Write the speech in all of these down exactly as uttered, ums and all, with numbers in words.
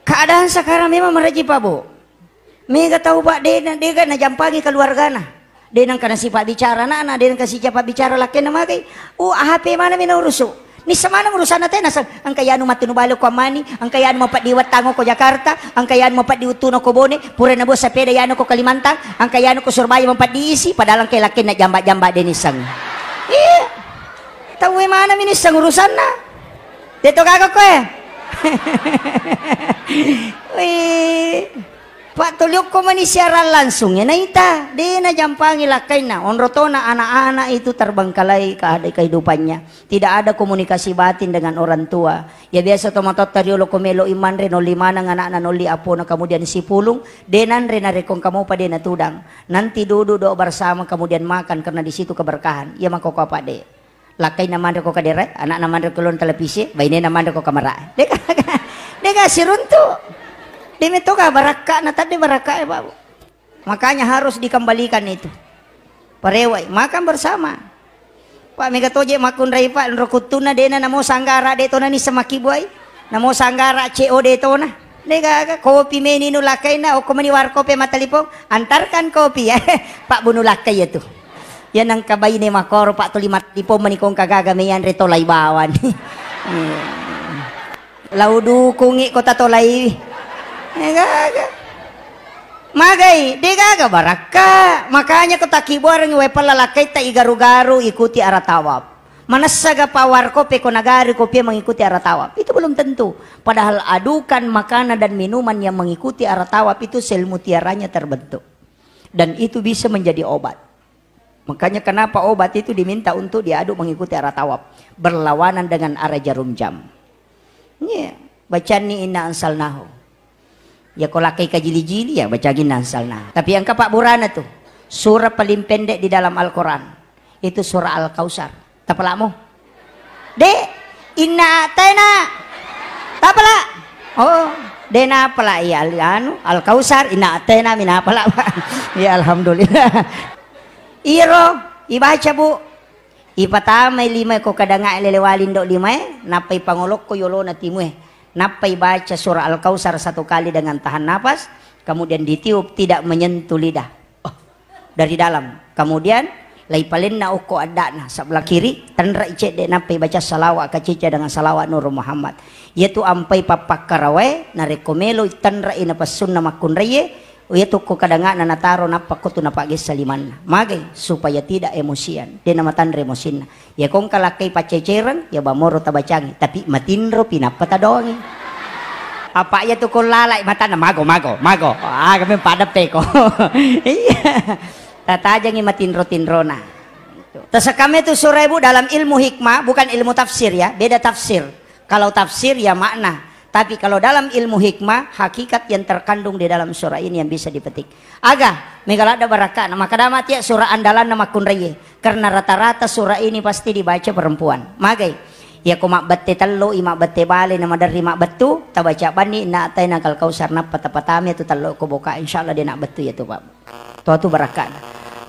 Keadaan sekarang memang maraji, Pak, Bu. Mega tau, Pak, de na, dega najampangi keluargana. De nengka nasipabbicara anakna, de nengka sijapabbicara lakkainna, magai. Uh, H P manami naurusu. Nissa maneng urusanna tena sa-, engka yanu mattunu bale ko Ammani, engka yanu mapeddi wettang ko Jakarta, engka yanu mapeddi uttuna ko Bone, pura nabuang sepeda yanu ko Kalimantan, engka yanu ko Surabaya mapeddi isi, padahal engka lakkainna jamba-jamba de nisseng. Iya. Tauwe manami nisseng urusanna. Teto gaga koe. Wih. Pak, toliokko mani siaran langsung ya naita, de najampangi lakkainna. Onro tona anak-anak itu terbengkalai keada-, kehidupannya. Tidak ada komunikasi batin dengan orang tua. Ya biasa tomatoatta riolo ko melo i manre nolli maneng anakna nolli apona kemudian sipulung, de nanre narekko engka mopa de natudang. Nanti duduk doa bersama kemudian makan karena di situ keberkahan. Iya makkokko apa de. Lakkainna manre ko kadere, anakna manre ko lon televisi, bainena manre ko kamara. Dega, dega siruntu. De metoga barakkana, tadde barakka e, Pak. Makanya harus dikembalikan itu. Parewai, makan bersama. Pak, mega toje makkunrai, Pak, nro kuttunna dena namo sanggara de tona nisseng makkibuai. Namo sanggara C O de tona. Dega aga kopi meni nu lakkainna, okko meni warkop e mattalipong, antarkan kopi ya. Pak bunu lakkai ya tu. Ya nengka baine makoro, Pak, tuli mattalipong mani kongka gaga meyanre tolai bawani. Lau dukungi kota tolai. Eh, gaga. Magai, de gaga barakka. Makanya ko takkibuarengngi wae pella lakkaitta igaru-garu ikuti arah tawaf. Manessaga pawar kope ko nagari kopie mengikuti arah tawaf. Itu belum tentu. Padahal adukan makanan dan minuman yang mengikuti arah tawaf itu sel mutiaranya terbentuk. Dan itu bisa menjadi obat. Makanya kenapa obat itu diminta untuk diaduk mengikuti arah tawaf, berlawanan dengan arah jarum jam. Iya, bacanni inna anzalnahu. Ya ko lakkai kajili-jili ya bacangi inna anzalnahu. Tapi engka pabburana tu. Surah paling pendek di dalam Al-Quran itu surah Al-Kautsar. Tapalamo? De, inna atena. Tapala? Oh, de napala iya al-, anu, Al-Kautsar, inna atena mi napala. Ya alhamdulillah. Iro ibaca, Bu. Ipatamai limae ko kadangae lele wali ndo limae, nappa ipangolokko yolona timue. Nappa ibaca surah Al-Kautsar satu kali dengan tahan nafas, kemudian ditiup tidak menyentuh lidah. Oh, dari dalam. Kemudian laipalenna okko adda'na sebelah kiri, tenre'i cedde nappa ibaca salawat kacica dengan salawat Nurul Muhammad. Iyatu ampai pappakkarawae narekko melo tenre'i napessunna makkunraie, iyatu ko kadangana nataro nappa kotu napagessa limanna. Magai supaya tidak emosian, de namatanre emosinna. Ya kongka lakkai paccecereng, ya bamoro tabacangi, tapi matinropi nappa tadoangi. Apa iya tu ko lalai matanna, mago, mago, mago. Aga memang padeppeko. Iya. Tatajangi matinro-tinrona. Tasekame tu surah, Bu, dalam ilmu hikmah, bukan ilmu tafsir ya, beda tafsir. Kalau tafsir ya makna, tapi kalau dalam ilmu hikmah, hakikat yang terkandung di dalam surah ini yang bisa dipetik. Aga, mega ladda barakkana, makada mati ya surah andalanna makkunraie. Karena rata-rata surah ini pasti dibaca perempuan. Magai. Iya ko mabbette tello i, mabbette bale na maderri mabbettu, tabaca banni inna atena kal kausar nappa tapatami atu tello ko boka, insyaallah de nabbettu ya tu, Pak. Toatu barakkana.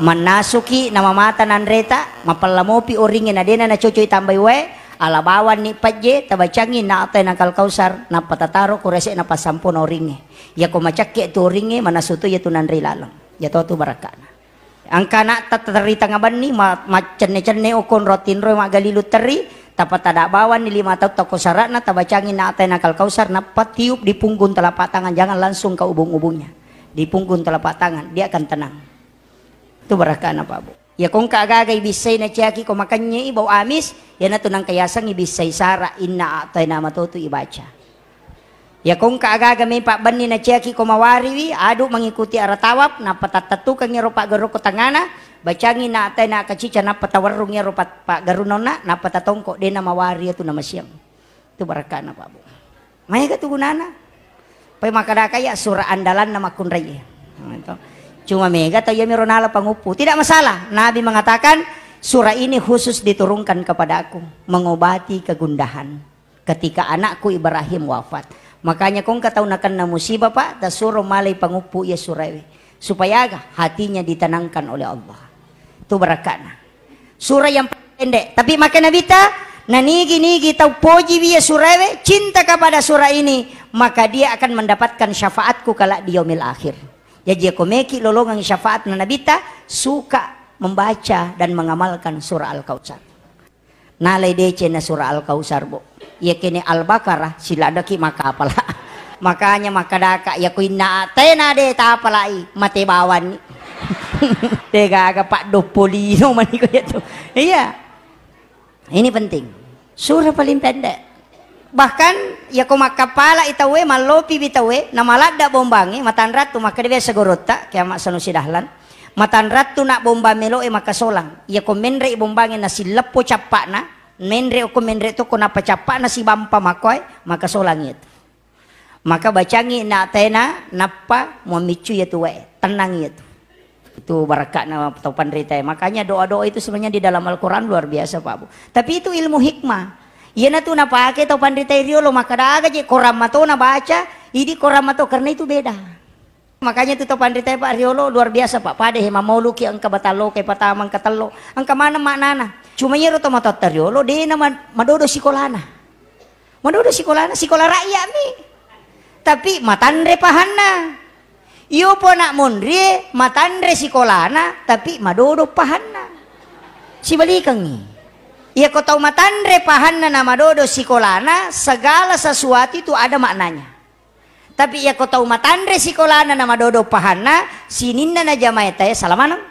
Mannasuki namamata nanreta, mapella mopi oringnge na dena nacocoi tambai wae, ala bawanni pejje, tabacangngi inna atena kal kausar, nappa tataro ko rese'na passampona oringnge. Yako macakke tu oringnge, manasu to iya tu nanrei laleng. Ya toatu barakkana. Angka anakta terri tanga banni, ma-, maccenne-cenne okko onro tinroi maggalilu terri, tappa tada bawanni lima tau tokko sara'na, tabacangngi inna atena kal kausar, nappa tiup di punggung telapak tangan, jangan langsung ke ubung-ubungnya. Di punggung telapak tangan, dia akan tenang. Itu barakkana, Pak, Bu. Ya kongka agaga ibissai naciaki ko makennye i bau amis, iyanatu nangka yaseng ibissai sara, inna atena matotu ibaca. Ya kongka agaga mei pabbenni naciaki ko mawariwi, adu mengikuti arah tawaf, nappa tattettukeng ero paggerukko tangana, bacangi inna atena kacica, nappa tawerrung ero pa-, paggerunonna, nappa tatongko, dena mawari atu namasiang. Itu barakkana, Pak, Bu. Maega tu gunana. Pai makkadaka iya surah andalanna makkunrai. Nah, itu. Cuma mega tau iya miro nala panguppu. Tidak masalah. Nabi mengatakan, surah ini khusus diturunkan kepadaku, mengobati kegundahan ketika anakku Ibrahim wafat. Makanya kongka tau nakenna musibah, Pak, tasuro malai panguppu iya surah e. Supaya aga? Hatinya ditenangkan oleh Allah. Itu barakkana. Surah yang pendek, tapi makkeda Nabitta, Na nigi-nigi tau pojiwi iya suraewe, cinta kepada sura ini, maka dia akan mendapatkan syafaatku kelak di yaumil akhir. Jaji, ko meki lolongang syafaatna Nabitta, suka membaca dan mengamalkan surah Al-Kautsar. Nalai deceng na surah Al-Kautsar, Bu. Iya kene Al-Baqarah, siladaki makapala. Makanya makkadaka, iya ko inna tena de tapalai, mate bawanni. Degaga paddoppo lino maniko iya tu. Iya. Ini penting. Surah paling pendek. Bahkan, iya ko makkapala i tauwe, mallopi wi tauwe, na maladda bombangi, matanrattu, makkeda biasa gorotta, kiamat Sanusi Dahlan. Matanrattu na bombang meloe makasolang. Iya ko menre i bombangi na silleppo cappana, menre okko menre tokko nappa cappana sibampa makkoe, makasolang iya tu. Maka bacangi na tena, nappa muammiccu iya tu wae. Tenang iya tu. Itu barakka'na tau panritae. Makanya doa-doa itu sebenarnya di dalam Al-Quran luar biasa, Pak Bu. Tapi itu ilmu hikmah. Iyana tu napake tau panritae riolo, maka daga je korang mato na baca, idi korang mato, karena itu beda. Makanya tu tau panritae, Pak, riolo luar biasa, Pak. Pada he mamoluki engka batallo, ke patama engka tello. Engka maneng maknana. Cuma iyaro to matotta riolo, dena ma-, madodo sikolana. Madodo sikolana, sikola rakyat mi. Tapi matanre pahanna. Iyo po anak monrie, matanre sikolana, tapi madodo pahanna. Sibalikengngi. Iya ko tau matanre pahanna na madodo sikolana, segala sesuatu itu ada maknanya. Tapi iya ko tau matanre sikolana na madodo pahanna, sininna na jamae tae salah maneng.